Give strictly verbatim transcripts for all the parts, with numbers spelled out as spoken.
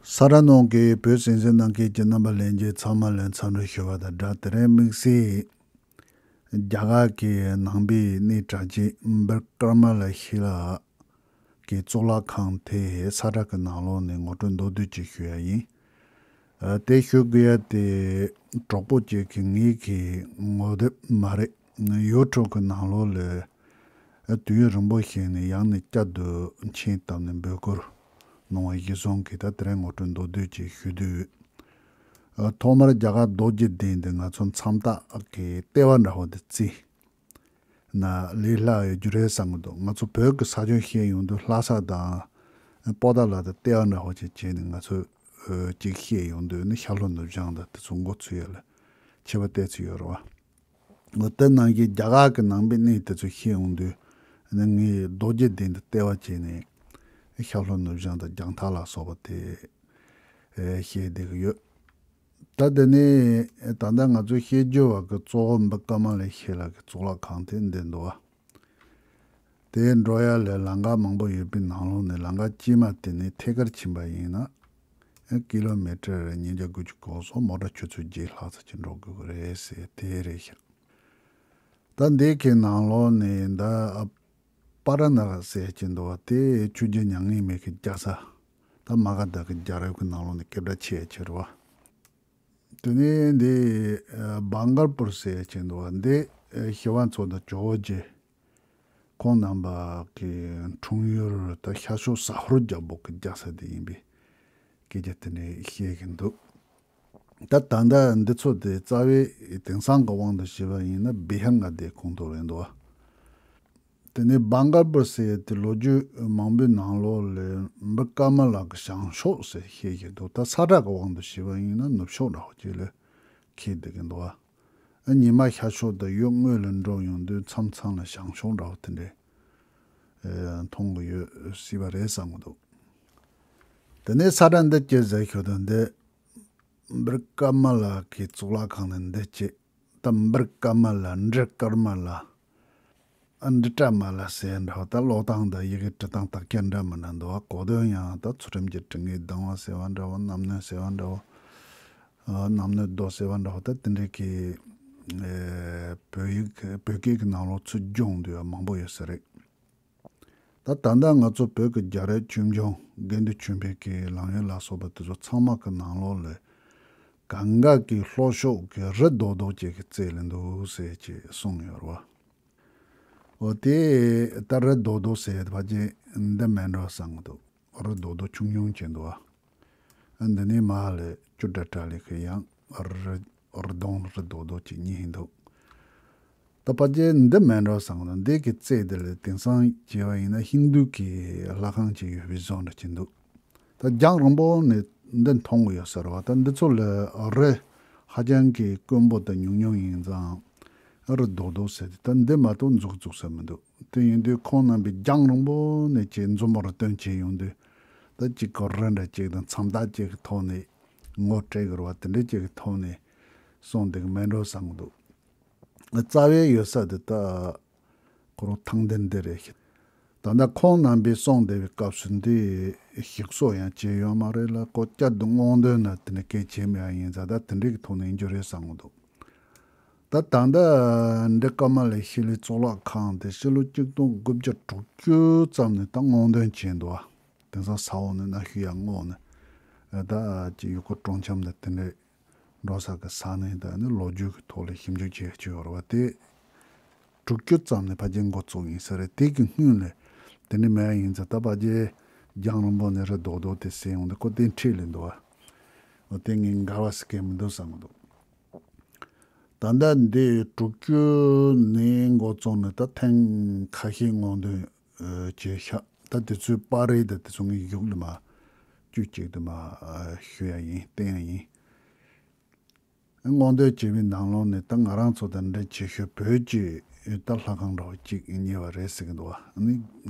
ས་ར་ནང་གི་བོད་གསན་གཟིགས་གནང་མཁན་གྱི་རྣམ་པ་ལྷན་རྒྱས་ཚང་མ་ལ་འཚམས་འདྲི་ཞུ་བ་དང་སྦྲགས། དེ་རིང་དམིགས་བསལ་རྒྱ་གར་གྱི་ནང་པའི་གནས་གྲགས་ཅན་བི་ཀར་མ་ལ་ཤི་ལ་གི་གཙུག་ལག་ཁང་དེ་ས་ར་གི་ནང་ལོགས་ནས་ངོ་སྤྲོད་མདོར་བསྡུས་ཅིག་ཞུ་ཡ་ཡིན། ཨ། དེ་ཞུ་དགོས་ཡ་དེ་གྲོགས་པོ་གཅིག་གིས་ངེད་ཀྱི་ངོ་དེབ་མ་རེད། ཡུ་ཊུབ་གི་ནང་ལོགས་ལ་དུས་ཡུན་རིང་པོ་ཞིག་ནས་ཡང་ནས་བསྐྱར་དུ་མཆན་བཏབ་ནས་འབོད་སྐུལ་གནང་བ་གཞིར་བཟུང་གིས་ད་དེ་རིང་ངོ་སྤྲོད་མདོར་བསྡུས་ཅིག་ཞུ་དུས། ཨ། ཐོག་མར་རྒྱ་གར་རྡོ་རྗེ་གདན་དེ་ང་ཚོ་མཚམས་རྟགས་ཀྱི་ལྟེ་བ་འདྲ་བོ་དེ་བརྩིས་ན་ལས་སླ་ཡོད་རྒྱུ་རེད་བསམ་གྱི་འདུག་ང་ཚོ་བོད་ཀྱི་ས་ཁྱོན་བཤད་ཡོང་དུས་ལྷ་ས་དང་པོ་ཏཱ་ལ་དང་ལྟེ་བ་འདྲ་བོ་ཅིག་བྱས་ནས་ང་ཚོ་ཨ་ཅིག་བཤད་ཡོང་དུས་ནི་ཤར་ལྷོ་ནུབ་བྱང་དང་དེ་ཚོ་མགོ་ཚོས་ཡ་ལ་ཁྱད་པར་ཏོག་ཙམ་ཡོད་རེད་བ། འོ། དེ་ནང་བཞིན་རྒྱ་གར་གྱི་ནང་པའི་གནས་དེ་ཚོ་ཤེས་ཡོང་དུས་ནི་ངས་རྡོ་རྗེ་གདན་དུ་ལྟེ་བ་བྱས་ནས་ཤར་ལྷོ་ནུབ་བྱང་དང་རྒྱང་ཐག་ལ་སོགས་པ་དེ་ཨེ་བཤད་བསྡད་ཀྱི་ཡོད། ད་དེ་ནས་ད་ལྟ་ང་ཚོ་བཤད་རྒྱུ་བ་གི་གཙོ་བོ་བི་ཀར་མ་ལ་ཤི་ལ་གི་གཙུག་ལག་ཁང་དེ་འདི་འདུག་བ། དེ་འགྲོ་ཡ་ལ་ལམ་ཁ་མང་པོ་ཡོད་པའི་ནང་ལོགས་ནས་ལམ་ཁ་དཀྱིལ་མ་དེ་ནས་ཐད་ཀར་ཕྱིན་པ་ཡིན་ན། ཀི་ལོ་མི་ཊར་ཉིས་བརྒྱ་དགུ་བཅུ་གོ་སོགས་མོ་ཊ་ཆུ་ཚོད་བརྒྱད་ལྷག་ཙམ་ཅིག་འགྲོ་དགོས་ཀྱི་རེད་ཟེར་དེ་རེད་ཤག་ད་འདི་གི་ནང་ལོགས་ནས་ད་པ་ར་ནག་ཟེར་གྱི་འདུག་བ། དེ་ཆོས་རྒྱལ་མྱ་ངན་མེད་ཀྱི་རྒྱལ་ས། ད་མ་ག་དྷ་གི་རྒྱལ་རབས་ཀྱི་ནང་ལོགས་ནས་སྐད་གྲགས་ཆེ་ཡ་ཆེ་རེད་བ། དེ་ནས་འདི་ཨ་བྷང་གལ་པུར་ཟེར་གྱི་འདུག་བ། འདི་ཨ་ཤི་བ་མཚོ་དང་ཇོ་བོ་རྗེ་ཁོང་རྣམ་པ་གི་འཁྲུངས་ཡུལ་ད་ཤར་ཕྱོགས་ཟ་ཧོར་རྒྱལ་པོ་གི་རྒྱལ་ས་དེ་ཡིན་པའི་སྐད་ཆ་དེ་འདྲ་བཤད་གི་འདུག་ད་ད་ལྟ་འདི་ཚོ་དེ་རྩ་བའི་དེང་སང་གི་དབང་དུ་བྱས་པ་ཡིན་ན་བི་ཧར་མངའ་སྡེའི་ཁོངས་གཏོགས་རེད་འདུག་དེ་ནས་བྷང་གལ་པུར་ཟེར་ཡས་དེ་ལོ་རྒྱུས་མང་པོའི་ནང་ལོགས་ལ་བི་ཀར་མ་ལ་གི་བྱང་ཕྱོགས་ཟེར་བཤད་ཀྱི་འདུག་ད་ས་ཁྲ་གི་དབང་དུ་བྱས་པ་ཡིན་ན་ནུབ་ཕྱོགས་འདྲ་བོ་ཅིག་ལ་འཁེལ་བསྡད་ཀྱི་འདུག་ཨ། ཉི་མ་ཤར་ཕྱོགས་དང་ཡུལ་དངོས་ལ་འགྲོ་ཡོང་དུས་མཚམས་མཚམས་ལ་བྱང་ཕྱོགས་འདྲ་བོ་དེ་འདྲའི་ཨེ་མཐོང་གི་ཡོད་སྲིད་པ་རེད་བསམ་གྱི་འདུག་དེ་ནས་ས་ཁྲ་འདི་སྐྱེལ་ཟེར་ཞུ་དོན་འདི་བི་ཀར་མ་ལ་གི་གཙུག་ལག་ཁང་ནས་འདི་སྐྱེལ། ད་བི་ཀར་མ་ལ་འབྲི་ཀར་མ་ལ་ཨ་འབྲི་ཀར་མ་ལ་ཟེར་འདྲ་བ། ད་ཀློག་སྟངས་དང་ཡི་གེ་འབྲི་སྟངས་དག་ཆ་འདྲ་མི་འདྲ་འདུག་བ། གོ་དོན་ཡང་ད་ཚུལ་ཁྲིམས་ཀྱི་དྲི་ངད་ལྡང་བ་ཟེར་བ་འདྲ་བ། རྣམ་གནོན་ཟེར་བ་འདྲ་བ། ཨ་རྣམ་གནོན་རྡོ་ཟེར་བ་འདྲ་བ། ད་དེ་འདྲའི་གི་ཨེ་བོད་ཡིག་བོད་སྐད་ཀྱི་ནང་ལོགས་ཚུར་སྦྱོང་འདོད་ཡ་མང་པོ་ཡོད་ས་རེད། ད་ད་ལྟ་ང་ཚོ་བོད་ཀྱི་རྒྱལ་རབས་ཆོས་འབྱུང་དགེ་འདུན་ཆོས་འཕེལ་གྱི་ལམ་ཡིག་ལ་སོགས་པ་དེ་ཚོ་ཚང་མ་གི་ནང་ལོགས་ལ་གང་ག་གི་ལྷོ་ཕྱོགས་ཀྱི་རི་རྡོག་རྡོག་ཅིག་གི་རྩེ་ལ་འདུག་ཟེར་ཅིག་གསུངས་ཡོད་རེད་བ། འོ་དེ་ད་རི་རྡོག་རྡོག་ཟེར་ཕལ་ཆེར་འདི་མིན་འགྲོ་བསམ་གྱི་འདུག་རི་རྡོག་རྡོག་ཆུང་ཆུང་ཅིག་འདུག་བ། འདི་ནས་མར་ལ་ཅུ་དྲ་དྲ་ལི་ཁི་ཡང་རི་རི་གདོང་རི་རྡོག་རྡོག་ཅིག་རྙེད་འདུག་ད་ཕལ་ཆེར་འདི་མིན་འགྲོ་བསམ་གྱི་འདུག་འདི་གི་རྩེ་འདི་ལ་དེང་སང་བྱས་པ་ཡིན་ན་ཧིན་རྡུ་གི་ལྷ་ཁང་ཅིག་ཡོད་པའི་བཟོ་འདྲ་ཅིག་འདུག་ད་རྒྱང་རིང་པོ་ནས་འདི་མཐོང་གི་ཡོད་ས་རེད་བ། ད་འདི་ཚོ་ལ་རི་ཧ་ཅང་གི་དཀོན་པོ་དང་ཉུང་ཉུང་ཡིན་ཙང་རི་རྡོག་རྡོག་ཟེར་ཏེ། ད་འདི་མ་གཏོགས་འཛུགས་འཛུགས་ས་མི་འདུག་དེ་ཡིན་དུས་ཁོང་རྣམ་པས་རྒྱང་རིང་པོ་ནས་ཅིག་མཛུབ་མོར་སྟོན་བྱས་ཡོང་དུས་ད་ཅིག་གི་རི་འདྲ་ཅིག་དང་མཚམས་རྟགས་ཅིག་གི་ཐོག་ནས་ངོ་སྤྲད་དགོས་རེད་བ། དེ་འདྲ་ཅིག་གི་ཐོག་ནས་སོང་བསྡད་ཀྱི་མེད་འགྲོ་བསམ་གྱི་འདུག་རྩ་བའི་ཡོད་ས་དེ་ད་ཁོ་རང་ཐང་ལྡན་འདི་རེད་ཤག་ད་ལྟ་ཁོང་རྣམ་པས་གསུངས་བསྡད་པའི་སྐབས་སུ་འདི་ཞིག་གསོ་ཡང་བྱས་ཡོད་མ་རེད་ལ། ཁོ་བསྐྱར་དུ་སྔོག་འདོན་ན་དེ་ནས་སྐད་ཆ་མེད་པ་ཡིན་ཙང་ད་དེ་འདྲའི་གི་ཐོག་ནས་ཡིན་རྒྱུ་རེད་བསམ་གྱི་འདུག་ད་ད་ལྟ་འབྲི་ཀར་མ་ལའི་ཤི་ལའི་གཙུག་ལག་ཁང་དེ་ཕྱི་ལོ་ཆིག་སྟོང་དགུ་བརྒྱ་དྲུག་ཅུ་ཙམ་ནས་ད་སྔོག་འདོན་བྱས་འདུག་བ། དེང་སང་ས་འོག་ནས་གནའ་ཤུལ་ཡར་བསྔོགས་ནས་ད་ཅིག་ཡུལ་སྐོར་སྤྲོ་འཆམ་དང་དེ་འདྲའི་འགྲོ་ས་གི་ས་གནས་དང་ནི་ལོ་རྒྱུས་ཀྱི་ཐོག་ལ་ཞིབ་འཇུག་བྱེད་ཀྱི་ཡོད་རེད་བ། དེ་དྲུག་ཅུ་ཙམ་ནས་ཕལ་ཆེར་འགོ་བཙུགས་ཡིན་ས་རེད། དེ་གི་སྔོན་ལ་དེ་འདྲ་མེད་ཡིན་ཙང་ད་ཕལ་ཆེར་རྒྱང་རིང་པོ་ནས་རི་རྡོག་རྡོག་དེ་ཟེར་ཡོང་དུས་ཁོ་དེ་འཁྲིས་ལ་འདུག་བ། འོ་དེ་ངས་འགལ་བ་ཟེར་མཁན་མི་འདུག་བསམ་གྱི་འདུག་ད་ལྟ་འདི་དྲུག་ཅུ་ནས་འགོ་བཙུགས་ནས་ད་ཐེངས་ཁ་ཤས་སྔོག་འདོན་བྱས་ཤག་ད་དེ་ཚོའི་པར་རིས་དང་དེ་ཚོ་ངས་གཞུག་ལ་མར་བཅུད་གཅིག་ཏུ་མར་ཞུ་ཡ་ཡིན། བསྟན་ཡ་ཡིན། སྔོག་འདོན་བྱས་པའི་ནང་ལོགས་ནས་ད་ང་རང་ཚོ་དང་འབྲེལ་ཆེ་ཤོས་བོད་ཀྱི་ད་ལྷ་ཁང་འདྲ་བོ་གཅིག་རྙེད་པ་རེད་ཟེར་གྱི་འདུག་བ། ནི་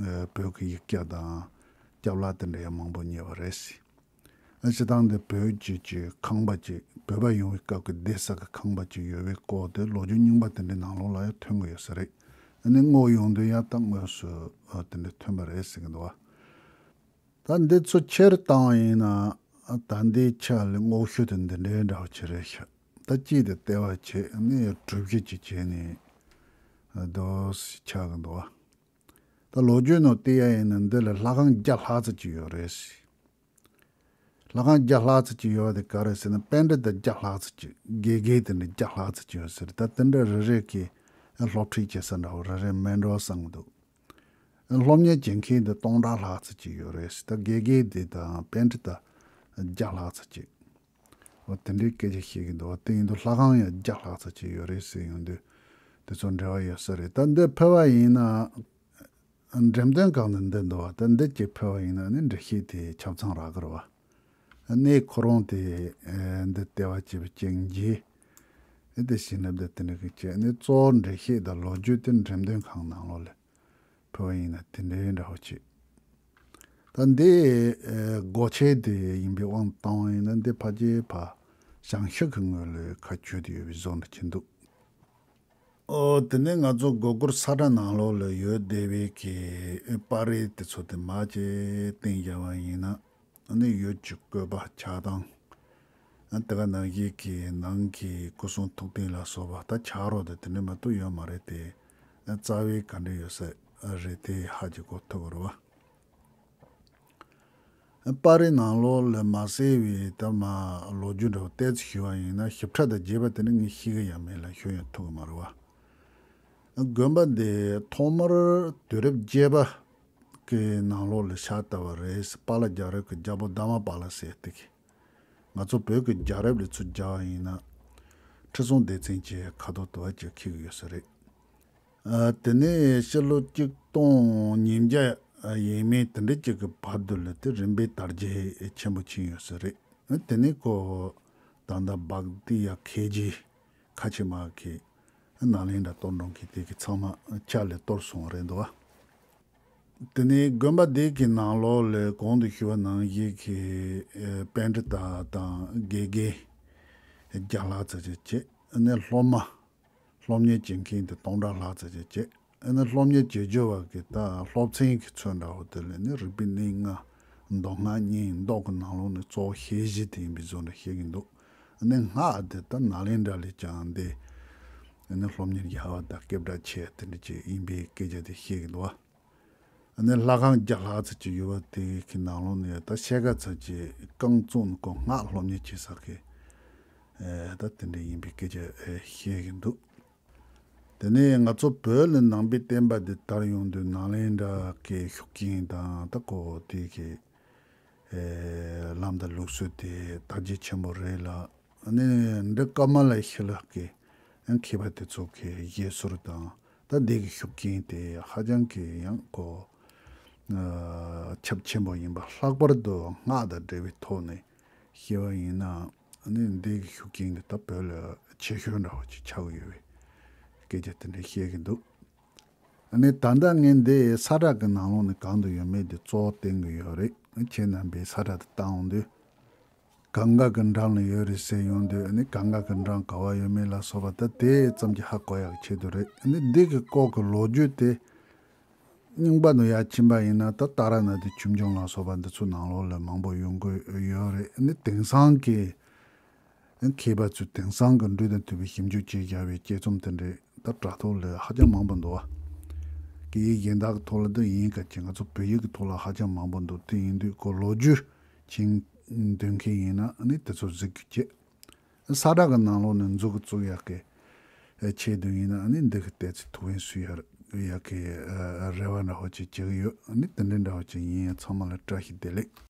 བོད་ཀྱི་ཡིག་བརྒྱ་དང་སྐྱབས་ལྷག་དེ་འདྲ་ཡང་མང་པོ་རྙེད་པ་རེད་ཟེར། ཨ། སྤྱིར་བཏང་འདི་བོད་ཀྱི་ཅིག་ཁང་པ་ཅིག་བོད་པ་ཡོང་བའི་སྐབས་ཀྱི་བསྡད་ས་གི་ཁང་པ་ཅིག་ཡོད་པའི་སྐོར་དེ་ལོ་རྒྱུས་རྙིང་པ་དེ་འདྲའི་ནང་ལོགས་ལ་ཡང་ཐོན་གྱི་ཡོད་ས་རེད། ཨ་ནི་སྔོག་ཡོང་དུས་ཡང་ད་དངོས་སུ་ཨ་དེ་འདྲ་ཐོན་པ་རེད་ཟེར་གྱི་འདུག་བ། ད་འདི་ཚོ་ཆེར་བཏང་བ་ཡིན་ན་ ད་ལྟའི་ཆ་ལ་སྔོག་ཤུགས་དེ་འདི་འདྲའི་འདྲ་བོ་ཅིག་རེད་ཤག་ད་གཅིག་དེ་ལྟེ་བ་བྱས་ནས་གྲུ་བཞི་ཅིག་བྱས་ནས་རྡོ་ཆགས་གི་འདུག་བ། ད་ལོ་རྒྱུས་ནང་བལྟས་ཡ་ཡིན་ན་འདི་ལ་ལྷ་ཁང་བརྒྱ་ལྷག་ཙམ་ཅིག་ཡོད་རེད་ཟེར། ལྷ་ཁང་བརྒྱ་ལྷག་ཙམ་ཅིག་ཡོད་པ་དེ་ག་རེ་ཟེར་ན། པཎྜི་ཏ་བརྒྱ་ལྷག་ཙམ་ཅིག་དགེ་རྒན་དེ་འདྲ་བརྒྱ་ལྷག་ཙམ་ཅིག་ཡོད་ཟེར། ད་དེ་འདྲ་རེ་རེ་གི་སློབ་ཁྲིད་བྱེད་ས་འདྲ་བོ་རེ་རེ་མེད་འགྲོ་བསམ་གི་འདུག་སློབ་གཉེར་བྱེད་མཁན་དེ་སྟོང་ཕྲག་ལྷག་ཙམ་ཅིག་ཡོད་རེད་ཟེར། ད་དགེ་རྒན་དེ་དང་པཎྜི་ཏ་བརྒྱ་ལྷག་ཙམ་ཅིག་འོ་དེ་འདྲའི་སྐད་ཆ་བཤད་ཀྱི་འདུག་དེ་ཡིན་དུས་ལྷ་ཁང་ཡང་བརྒྱ་ལྷག་ཙམ་ཅིག་ཡོད་རེད་ཟེར་ཡོང་དུས་དེ་ཚོ་འབྲེལ་བ་ཡོད་ས་རེད། ད་འདི་ཕེབས་པ་ཡིན་ན། འགྲེམས་སྟོན་ཁང་དུ་འདི་འདུག་བ། ད་འདི་གཅིག་ཕུལ་བ་ཡིན་ན་ནི་འགྲེལ་བཤད་དེ་ཆ་ཚང་རག་གི་རེད་བ། གནས་ཁོ་རང་དེ་འདི་ལྟེ་བ་བྱས་པའི་རྐྱེན་གྱིས་དེ་བྱས་ན་འདི་དེ་འདྲ་གི་བྱས་ནས་གཙོ་བོ་འགྲེལ་བཤད་དང་ལོ་རྒྱུས་དེ་འགྲེམས་སྟོན་ཁང་ནང་ལོགས་ལ་ཕུལ་བ་ཡིན་ན་དེ་འདྲའི་འདྲ་བོ་བྱེད། ད་འདི་སྒོ་ཆེན་དེ་ཡིན་པའི་དབང་བཏང་བ་ཡིན་ན་འདི་ཕལ་ཆེར་ཕ་ཞང་ཞུང་གི་ངོས་ལ་ཁ་བྱོས་ཏེ་ཡོད་པའི་བཟོ་འདྲ་ཅིག་འདུག་ཨོ། དེ་ནས་ང་ཚོ་སྒོ་སྒོར་ས་ཁྲ་ནང་ལོགས་ལ་ཡོད་བསྡད་པའི་གི་པར་རིས་དེ་ཚོ་དེ་མར་ཅིག་བཏིང་བཞག་པ་ཡིན་ན། ཨ་ནི་ཡུལ་གྱི་བཀོད་པ་ཆགས་སྟངས། ཨ་དེ་ག་ནང་བཞིན་གྱི་ནང་གི་སྐུ་གསུང་ཐུགས་རྟེན་ལ་སོགས་པ་ད་ཆ་རོགས་དེ་དེ་འདྲ་མ་གཏོགས་ཡོད་མ་རེད་དེ། རྩ་བའི་ག་འདྲ་ཡོད་ས་རེད་དེ་ཧ་ཅིག་གོ་ཐུབ་ཀྱི་རེད་བ། པར་རིས་ནང་ལོགས་ལ་མ་གསལ་བའི་ད་མ་ལོ་རྒྱུས་འདྲ་བོ་ཏོག་ཙམ་ཞུ་བ་ཡིན་ན། ཞིབ་ཕྲ་དང་རྒྱས་པ་དེ་ནི་ངས་ཤེས་ཀྱི་ཡང་མེད་ལ་ཞུ་ཡང་ཐུབ་ཀྱི་མ་རེད་བ། དགོན་པ་འདི་ཐོག་མར་དུས་རབས་བརྒྱད་པ་གི་ནང་ལོགས་ལ་ཕྱག་བཏབ་པ་རེད། པཱ་ལགས་རྒྱལ་རབས་ཀྱི་རྒྱལ་པོ་དྷརྨ་པཱ་ལ་ཟེར་དེ་གི། ང་ཚོ་བོད་ཀྱི་རྒྱལ་རབས་ལ་ཚུར་སྦྱར་བ་ཡིན་ན། ཁྲི་སྲོང་ལྡེ་བཙན་གྱི་ཁ་ཐོག་ཏུ་བ་ཅིག་འཁེལ་གྱི་ཡོད་ས་རེད། ཨ་དེ་ནས་ཕྱི་ལོ་གཅིག་སྟོང་ཉིས་བརྒྱ་ཡས་མས་དེ་འདྲ་ཅིག་གི་བར་དུ་ལ་དེ་རིམ་པས་དར་རྒྱས་ཆེན་པོ་ཕྱིན་ཡོད་ས་རེད། ཨ་དེ་ནས་ཁོ་ད་ལྟ་བག་ཏི་ཡ་ཁེ་ཇི་ཁ་ཆེ་མ་གི་ནཱ་ལེནྡྲ་གཏོར་འགྲོ་མཁན་དེ་གི་ཚང་མ་ཆ་ལས་གཏོར་སོང་བ་རེད་འདུག་བ། དེ་ནས་དགོན་པ་འདི་གི་ནང་ལོགས་ལ་གོང་དུ་ཞུས་པ་ནང་བཞིན་གྱི་ཨེ་པཎྜི་ཏ་དང་དགེ་རྒན་བརྒྱ་ལྷག་ཙམ་ཅིག་བྱས། ཨ་ནི་སློབ་མ་སློབ་གཉེར་བྱེད་མཁན་དེ་སྟོང་ཕྲག་ལྷག་ཙམ་ཅིག་བྱས། ཨ་ནི་སློབ་གཉེར་བྱེད་རྒྱུ་བ་གི་ད་སློབ་ཚན་གྱི་ཚུལ་འདྲ་བོ་དེ་ལ་ནི་རིག་པའི་གནས་ལྔ། མདོ་སྔགས་གཉིས། མདོ་གི་ནང་ལོགས་ནས་གཙོ་བོ་ཤེས་བཞིན་དེ་ཡིན་པའི་བཟོ་འདྲ་བཤད་ཀྱི་འདུག་ཨ་ནི་སྔགས་དེ་ད་ནཱ་ལེནྡྲ་ལས་ཀྱང་འདི་ཨ་ནི་སློབ་གཉེར་ཡག་པ་དང་སྐད་གྲགས་ཆེ་དེ་འདྲ་ཅིག་ཡིན་པའི་སྐད་ཆ་དེ་བཤད་ཀྱི་འདུག་བ། ཨ་ནི་ལྷ་ཁང་བརྒྱ་ལྷག་ཙམ་ཅིག་ཡོད་པ་དེ་གི་ནང་ལོགས་ནས་ད་ཕྱེད་ཀ་ཙམ་ཅིག་རྐང་བཙུགས་ནས་ཁོ་སྔགས་སློབ་གཉེར་བྱེད་ས་གི་ཨེ་ད་དེ་འདྲ་ཡིན་པའི་སྐད་ཆ་ཨེ་བཤད་ཀྱི་འདུག་དེ་ནས་ང་ཚོ་བོད་ལ་ནང་པའི་བསྟན་པ་འདི་དར་ཡོང་དུས་ནཱ་ལེནྡྲ་གི་ཤུགས་རྐྱེན་དང་ད་ཁོ་དེ་གི་ཨེ་ལམ་དང་ལུགས་སྲོལ་དེ་དར་རྒྱས་ཆེན་པོ་རེད་ལ། ཨ་ནི་འབྲི་ཀ་མ་ལ་ཤཱི་ལ་གི་མཁས་པ་དེ་ཚོ་གི་བཞེད་ཟུར་དང་ད་འདི་གི་ཤུགས་རྐྱེན་དེ་ཧ་ཅང་གི་ཡང་ཁོ་ཨ་ཁྱབ་ཆེན་པོ་ཡིན་པ། ལྷག་པར་དུ་སྔགས་དང་འབྲེལ་བའི་ཐོག་ནས་བཤད་པ་ཡིན་ན། ཨ་ནི་འདི་གི་ཤུགས་རྐྱེན་དེ་ད་བོད་ལ་ཆེ་ཤོས་འདྲ་བོ་ཅིག་ཆགས་ཀྱི་ཡོད་པའི་སྐད་ཆ་དེ་འདྲ་བཤད་ཀྱི་འདུག་ཨ་ནི་ད་ལྟ་ངས་འདི་ས་ཁྲ་གི་ནང་ལོགས་ནས་གང་དུ་ཡོད་མེད་དེ་གཙོ་བོ་བསྟན་གྱི་ཡོད་རེད། ཁྱེད་རྣམ་པས་ས་ཁྲ་དེ་བལྟ་འོང་དུས། གངྒཱ་གི་འགྲམ་ལ་ཡོད་རེད་ཟེར་ཡོང་དུས། ཨ་ནི་གངྒཱ་གི་འགྲམ་ག་བ་ཡོད་མེད་ལ་སོགས་པ་ད་དེ་ཙམ་གྱིས་ཧ་གོ་ཡག་ཆེད་དུ་རེད། ཨ་ནི་འདི་གི་སྐོར་གྱི་ལོ་རྒྱུས་དེ་རྙིང་པ་ནང་ཡར་ཕྱིན་པ་ཡིན་ན་ད་ཏཱ་ར་ནཱ་ཐའི་ཆོས་འབྱུང་ལ་སོགས་པ་འདི་ཚོ་ནང་ལོགས་ལ་མང་པོ་ཡོང་གི་ཡོད་རེད། ཨ་ནི་དེང་སང་གི་མཁས་པ་ཚོས་དེང་སང་གི་འབྲུ་དང་བཏུས་པའི་ཞིབ་འཇུག་བྱས་བཞག་པའི་དཔྱད་རྩོམ་དེ་འདྲའི་ད་དྲ་ཐོག་ལ་ཧ་ཅང་མང་པོ་འདུག་བ། སྐད་ཡིག་གཞན་དག་གི་ཐོག་ལ་ད་ཡིན་ག་ཅིག་ང་ཚོ་བོད་ཡིག་གི་ཐོག་ལ་ཧ་ཅང་མང་པོ་འདུག་དེ་ཡིན་དུས་ཁོ་ལོ་རྒྱུས་ཅིག་འདོན་མཁན་ཡིན་ན་ཨ་ནི་དེ་ཚོ་གཟིགས་རྒྱུ་བྱེད། ས་ཁྲ་གི་ནང་ལོགས་ནས་མཛུབ་གུ་བཙུགས་ཡག་གི་ཆེད་དུ་ཡིན་ན་ཨ་ནི་འདི་གི་ཏོག་ཙམ་ཐུགས་ཕན་གསོས་ཡག་གི་རེ་བ་འདྲ་བོ་ཅིག་བྱེད་ཀྱི་ཡོད། ཨ་ནི་དེ་འདྲ་འདྲ་བོ་ཅིག་ཡིན། ཚང་མ་ལ་བཀྲ་ཤིས་བདེ་ལེགས།